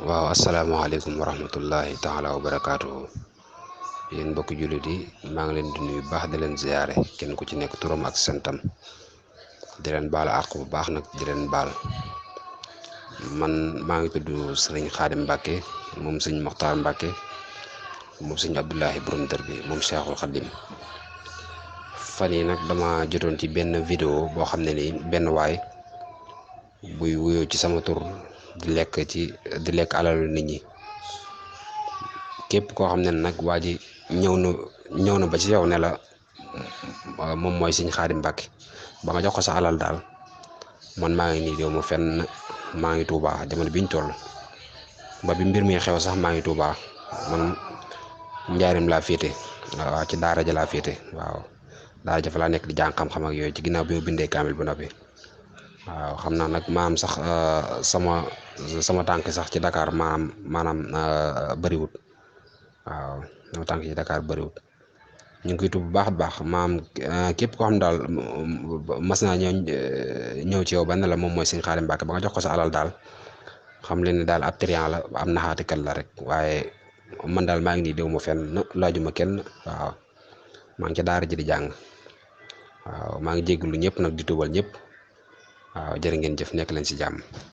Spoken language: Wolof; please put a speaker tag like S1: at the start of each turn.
S1: waaw asalaamaaleykum wa rahmatullahi taala wa barakaatu. Yéen mbokki jullit yi maa ngi leen di nuyu baax di leen ziyaare kenn ku ci nekk turam ak santam di leen baal àq bu baax nag di leen baal. Man maa ngi tudd sëriñ Xaadim Mbàkke moom sëñ Moxtaar Mbàkke moom sëñ Abdullahi borom dër bi moom Cheikhul Xadim. Fan yi nag dama jotoon ci benn vidéo boo xam ne nii benn waay buy wuyoo ci sama tur di lekk alalu nit ñi. Képp koo xam ne nag waa ji ñëw na ba ci yow ne la moom mooy sëñ Xaadim Mbàkke ba nga jox ko sa alal daal, man maa ngi nii déw ma fenn, maa ngi Tuubaa jamono biñ toll ba bi mbir mi xew sax maa ngi Tuubaa. Man njaarim laa féete, waaw ci daara ja laa féete, waaw daara ja fa laa nekk di jàng xam-xam ak yooyu ci ginnaaw bi ma bindee kaamil bu noppi. waaw xam naa nag maam sax sama tànk sax ci Dakar maanaam bëriwut. waaw sama tànk ci Dakar bëriwut. ñu ngi koy tuub bu baax a baax maam képp koo xam daal mas naa ñëw ci yow ba ne la moom mooy sëñ Xaadim Mbàkke ba nga jox ko sa alal daal, xam leen ne daal ab trian la, am naxaatikat la rek. waaye man daal maa ngi nii déw ma fenn, laajuma kenn. waaw maa ngi ca daara ji di jàng. waaw maa ngi jégalu ñëpp nag di tuubal ñëpp. waaw jërë ngeen jëf, nekk leen ci jàmm.